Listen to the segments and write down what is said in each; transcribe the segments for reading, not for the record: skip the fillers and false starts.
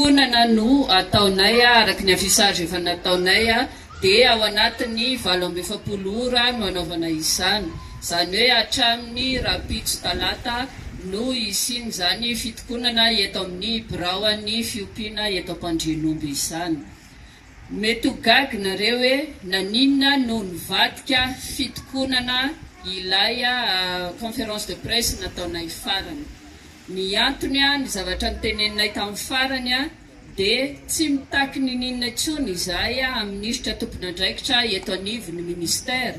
Fitokonana no ataonay araka ny affichage efa nataonay dia ao anatin'ny 48 ora no anaovana izany. Izany hoe hatramin'ny rahampitso talata no hisian'izany fitokonana eto amin'ny biraon'ny fiompiana eto Ampandrianomby izany. Mety ho gaga nareo hoe naninona no nivadika fitokonana ilay conférence de presse nataonay farany. Ny antony, ny zavatra noteneninay tamin'ny farany dia tsy mitaky niniana intsony izahay amin'ny minisitra tompon'andraikitra eto anivon'ny ministère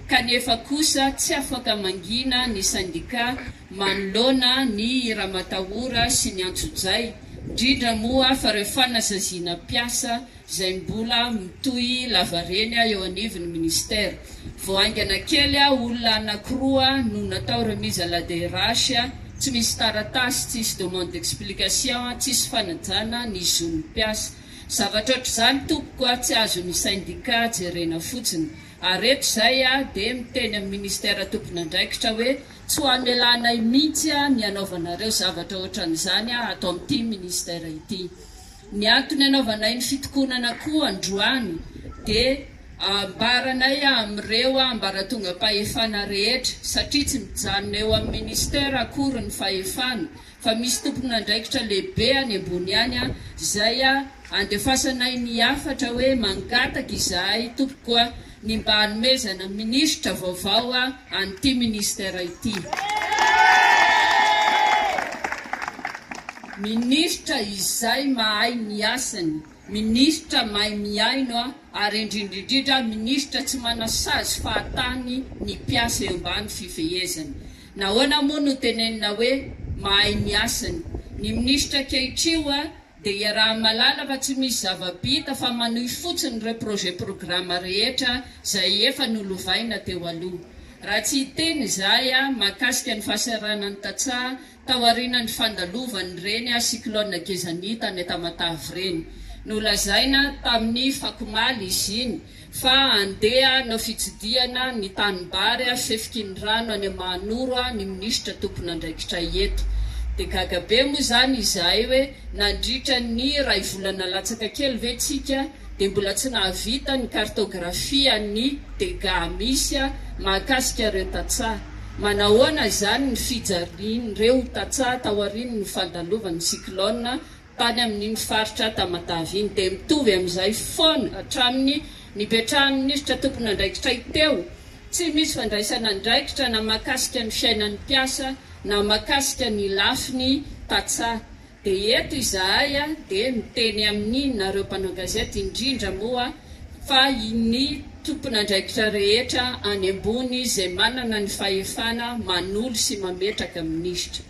kanefa kosa tsy afaka mangina ny sendika manoloana ny ramatahora sy ny antsojay indrindra moa fa ireo fanasaziana mpiasa izay mbola mitohy lavareny eo anivon'ny ministera. Vao haingana kely olona anakiroa no natao remise à la DRH, tsy misy taratasy, tsisy demande d'explication, tsisy fanajana ny zon'ny mpiasa. Zavatra ohatr'izany tompoko tsy azon'ny syndicat jerena fotsiny. Ary eto izay dia miteny amin'ny ministera tompon'andraikitra hoe tsy ho hamelanay mihitsy ny hanaovanareo zavatra ohatran'izany ato amin'ity ministera ity. Ny antony anaovanay ny fitokonana koa androany dia ambaranay amin'ireo ambaratongam-pahefana rehetra satria tsy mijanona eo amin'ny ministera akory ny fahefana fa misy tompon'andraikitra lehibe any ambony any izay andefasanay ny hafatra hoe mangataka izahay tompoko ny mba hanomezana minisitra vaovao an'ity ministera ity. Minisitra izay mahay ny asany, minisitra mahay mihaino ary indrindra indrindra minisitra tsy manasazy fahatany ny mpiasa eo ambany fifehezany. Nahoana moa no tenenina hoe mahay ny asany? Ny minisitra ankehitrio dia iaraha-mahalala fa tsy misy zava-bita fa manohy fotsiny ireo projet programme rehetra izay efa nolovaina teo aloha. Raha tsy hiteny izahay mahakasika ny fahasahiranan'ny tantsaha taorian'ny fandalovan'ireny cyclone Gezani tany Tamatave ireny. Nolazaina tamin'ny fakomaly izy iny fa handeha hanao fitsidihana ny tanimbary fefiky ny rano any Mahanoro ny minisitra tompon'andraikitra eto. Dia gaga be moa izany izahay hoe nandritra ny iray volana latsaka kely ve tsika dia mbola tsy nahavita ny cartographie an'ny dégâts misy mahakasika ireo tantsaha. Manahoana izany ny fijalian'ireo tantsaha taorian'ny fandalovan'ny cyclone tany amin'iny faritra Tamatave iny dia mitovy amin'izay foana hatramin'ny nipetrahan'ny minisitra tompon'andraikitray teo, tsy misy fandraisana andraikitra na mahakasika ny fiainan'ny mpiasa na mahakasika ny lafiny tantsaha. Dia eto izahay dia miteny amin'ny nareo mpanao gazety indrindra moa fa ny tompon'andraikitra rehetra any ambony izay manana ny fahefana manolo sy mametraka minisitra.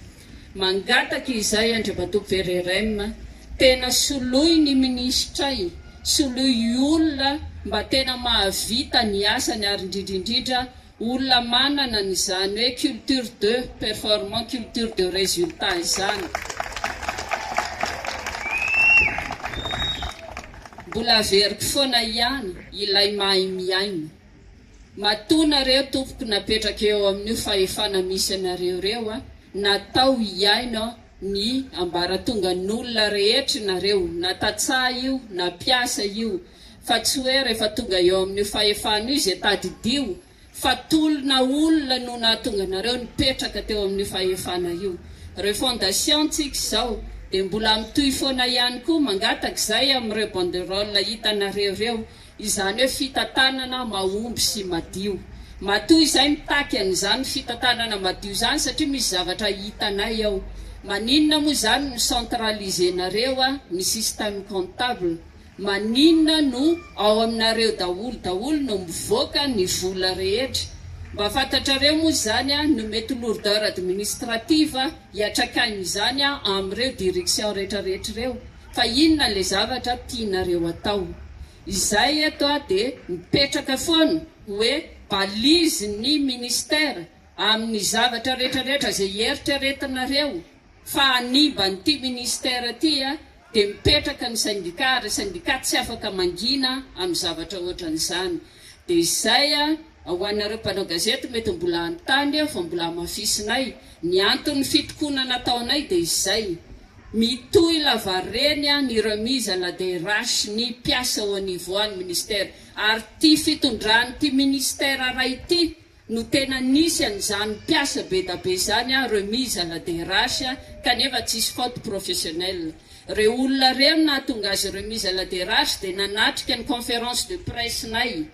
Mangataka izay Andriamatoa PRRM, tena soloy ny minisitray, soloy olona mba tena mahavita ny asany ary indrindra indrindra olona manana an'izany hoe culture de performant, culture de résultat izany. Mbola averiko foana ihany ilay mahay mihaino. Matoa nareo tompoko napetraka eo amin'io fahefana misy anareo ireo a, natao hihaino ny ambaratongan'olona rehetra nareo, na tantsaha io na mpiasa io, fa tsy hoe rehefa tonga eo amin'io fahefana io izay tadidio fa tolona olona no nahatonga anareo nipetraka teo amin'io fahefana io. Refondation tsika izao dia mbola mitohy foana ihany koa mangataka izay amin'ireo banderole hitanareo ireo Izany hoe fitantanana mahomby sy madio. Matoa izay mitaky an'izany fitantanana madio izany satria misy zavatra hitanay ao. Maninona moa izany no centraliser-nareo ny système comptable? Maninona no ao aminareo daholo daholo no mivoaka ny vola rehetra? Mba fantatrareo moa izany no mety lourdeur administrative hiatrakain'izany amin'ireo direction rehetra rehetra ireo? Fa inona ilay zavatra tianareo atao? Izay eto dia mipetraka foana hoe balise ny ministère amin'ny zavatra rehetra rehetra izay eritreretinareo fa hanimba an'ity ministère ity dia mipetraka ny syndicat ary syndicat tsy afaka mangina amin'ny zavatra ohatran'izany. Dia izay ho anareo mpanao gazety mety mbola hanontany fa mbola hamafisinay ny anton'ny fitokonana ataonay dia izay. Mitohy lavareny ny remise à la DRH ny mpiasa au niveau an'ny ministère. Ary ity fitondran'ity ministère ray ity no tena nisy an'izany mpiasa bedabe izany remise à la DRH kanefa tsisy faute professionnelle. Reo olona reo nahatonga azy remise à la DRH dia nanatrika ny conférence de presse nay.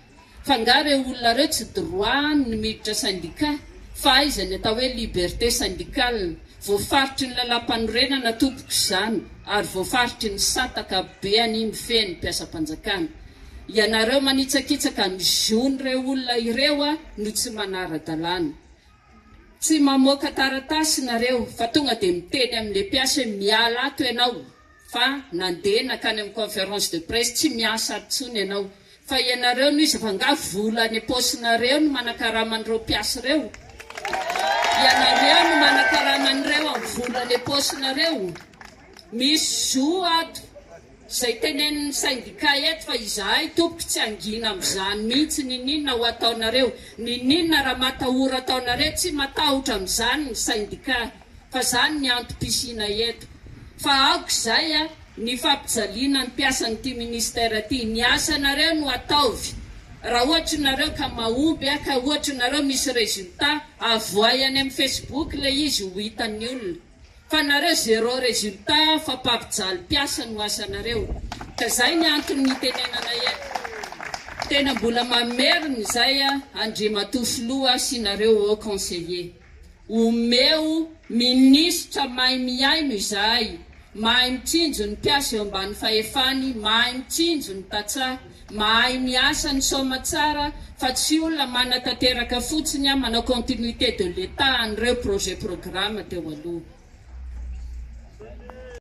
Fa nga reo olona reo tsy droit ny miditra syndicat? Fa aiza ny atao hoe liberté syndicale? Voafaritry ny lalampanorenana tompoko izany ary voafaritry ny sata ankapobeany mifehy ny mpiasam-panjakana. Ianareo manitsakitsaka ny zon'ireo olona ireo no tsy manara-dalàna. Tsy mamoaka taratasy nareo fa tonga dia miteny amin'le mpiasa hoe miala ato ianao fa nandeha nakany amin'ny conférence de presse tsy miasa ato intsony ianao. Fa ianareo no iza fa nga vola any am-paosinareo no manakarama an'ireo mpiasa ireo? Ianareo no manakarama an'ireo amin'ny vola any am-paosinareo? Misy zo ato izay tenenin'ny syndicat eto fa izahay tompoko tsy hangina amin'izany mihitsy niniana ho ataonareo, niniana raha matahora ataonareo tsy matahotra amin'izany ny syndicat fa zany ny antom-pisiana eto fa aoka izay a ny fampijaliana ny mpiasan'ity ministère ity, ny asanareo no ataovy raha ohatry nareo ka mahomby a ka ohatry nareo misy résultat avoay any amin'ny facebook ilay izy ho hitan'ny olona. Fa nareo zéro résultat fa mpampijaly mpiasa no asanareo. Ka zay ny antony nitenenana eto. Tena mbola mamerina izay Andriamatoa Filoha sy nareo Haut Conseiller. Omeo minisitra mahay mihaino izahay, mahay mitsinjo ny mpiasa eo ambany fahefany, mahay mitsinjo ny tantsaha, mahay miasa ny soamatsara fa tsy olona manatanteraka fotsiny manao continuité de l'Etat an'ireo projet programme teo aloha.